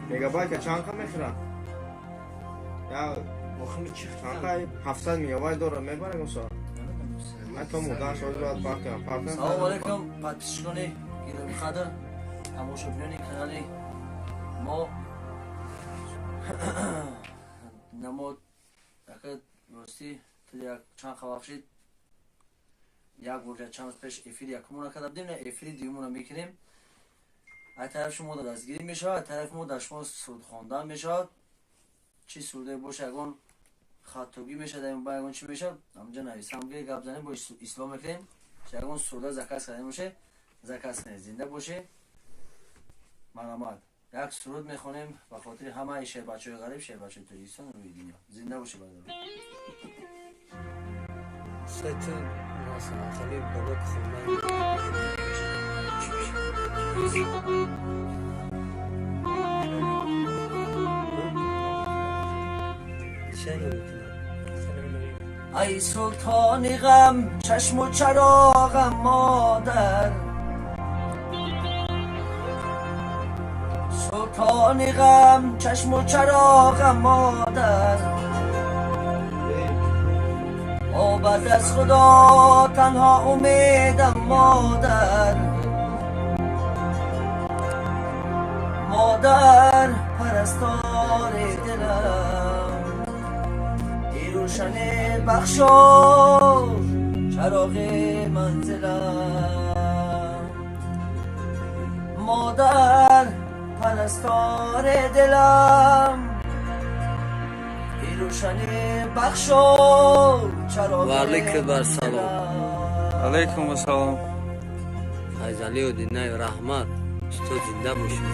Мегабайт чанд ка мехӯрад? Я чанд 700 мегабайт дорад, мебарем соат. Ман то мурдан шоз бояд партиям. Партиям. Салом алейкум, подписчикони гиромиқадр, тамошобинони канали мо. Намо ака ростӣ як чанд вақт шид, як бор чанд рӯз пеш эфири якумона карда будем, эфири дуюмона мекунем. Аз тарафи шумо дастгирӣ мешавад, аз тарафи мо дар шумо суруд хондан мешавад. Чӣ суруде боша, ягон хатогӣ мешавад, ягон чӣ мешавад, ҳамҷа нависам, гап занем, бо ислоҳ мекунем. Ягон суруда заказ кардем боше, заказ кунед, зинда боше. Марҳамат, як суруд мехонем ба хотири ҳамаи шербачаҳои ғариб, шербачаҳои Тоҷикистон рӯи дунё. Зинда боше, бародарон. Ай султони ғам, чашму чароғам модар, султони ғам, чашму чароғам модар, обад аз Худо танҳо умедам модар, модар парастори дилам, рӯшане бахшо чароғи манзилам, модар парастори дилам, рӯшане бахшо чароғи. Алейкум ассалом. Алейкум ассалом. Файзали Одинаев, раҳмат. Устод, зинда бошед.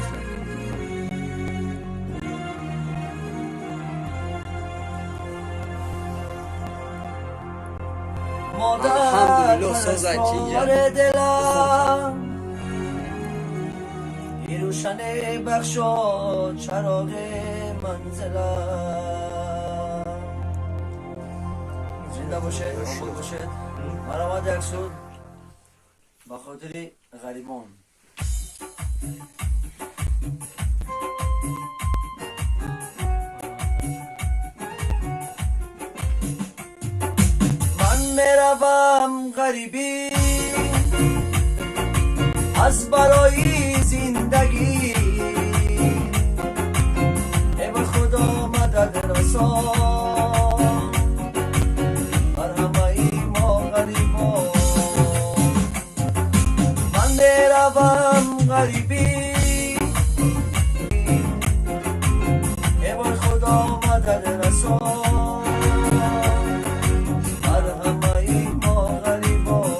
Модар парастори дилам, рӯшане бахшо чароғи манзилам. Зинда бошед, обод бошед. Марҳамат, як суруд ба хотири ғарибон. Ман меравам ғарибӣ аз барои зиндагӣ, эй Худо мадад расон бар ҳамаи мо ғарибон. Ман меравам ғарибӣ, эй Худо мадад расон бар ҳамаи мо ғарибон.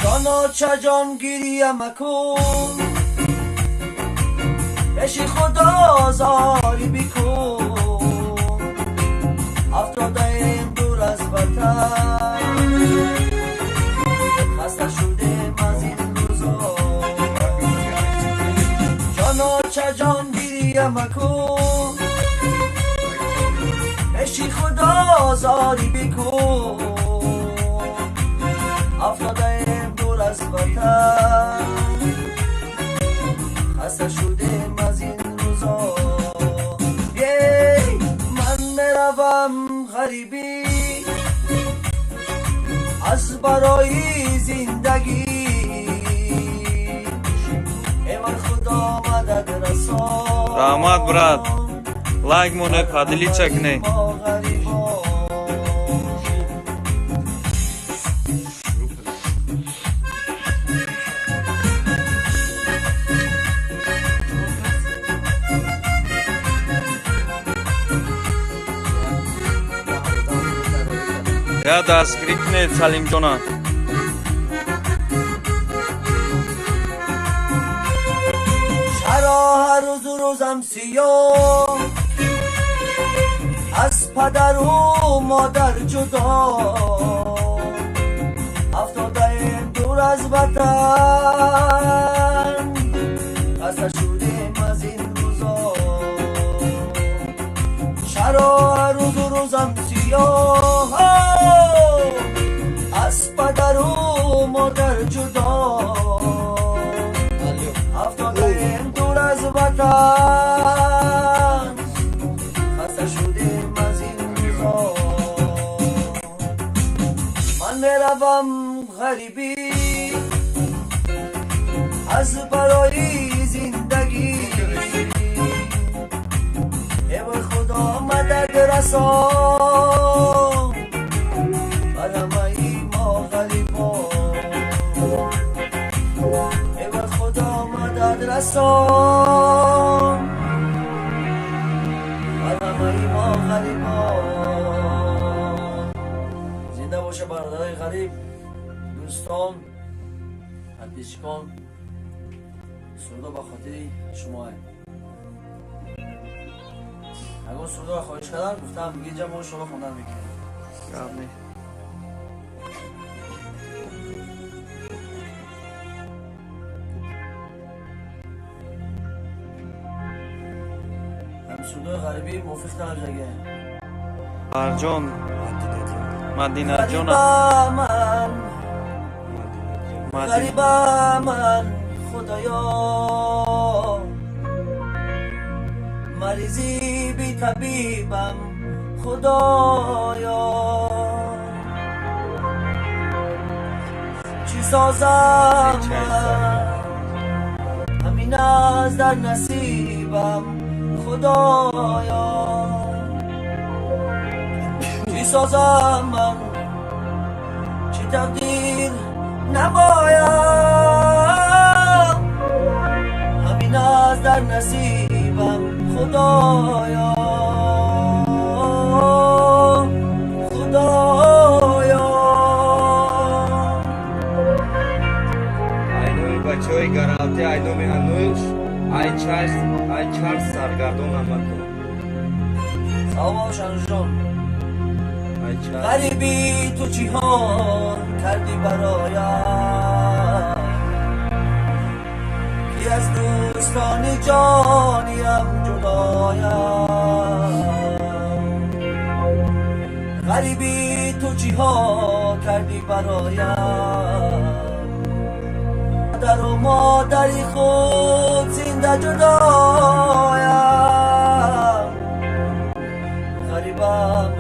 Ҷоно ча ҷон гирия макун, пеши Худо зорӣ бикун, афтодаем дур аз ватан, хаста шудем аз ин рӯзо. Ҷоно ча ҷон гирия макун, пеши Худо зорӣ бикун, афтодаем дур аз ватан, хаста шудем аз ин рӯзо. Ей, ман меравам ғарибӣ аз барои зиндагӣ, эй ман Худо мадад расон. Раҳмат, брат. Лайк монед, поделиться кунед. Мо ғарибон. Я дастгирӣ кунед Салимҷона. Чаро ҳар рӯзу рӯзам сиёҳ, از پدر و مادر جدا افتاده ایم دور از وطن خسته شدیم از این روزا چرا روز و روزم سیاه از پدر و مادر جدا افتاده ایم دور از وطن خسته شدیم از این روزا من میروم غریبی از برای زندگی ای خدا مدد رسان بر همه ما غریبان ای خدا مدد رسان بر همه ما غریبان. زنده باشه برادرای غریب، دوستان، подписчикон. Сурудо ба хотири шумоа. Ягон сурудоро хоҳиш кардам, гуфтам инҷа мо шумо хондан мекунем. Гап нест. Ҳамин сурудои ғарибӣ мувофиқ талаб. Марҷон, Мадинаҷон, Ғарибаман, Мадина. ғарибаман, худоё, маризи битабибам, худоё, чӣ созам ман, ҳамин аст дар насибам, худоё, чӣ созам ман, чӣ тақдир намоям, ҳамин аст дар насибам, худоё, худоё. Айноми бачаҳои гаралти, айноми Ануш, ай чарс, ай чарс саргардон ҳаматон. Салом, Шанушҷон. Ай чарс. Ғарибӣ ту чиҳон кардӣ бароям, ки аз дӯстони ҷониям ҷудоям. Ғарибӣ ту чиҳо кардӣ бароям, падару модари худ зинда ҷудоям. Ғарибам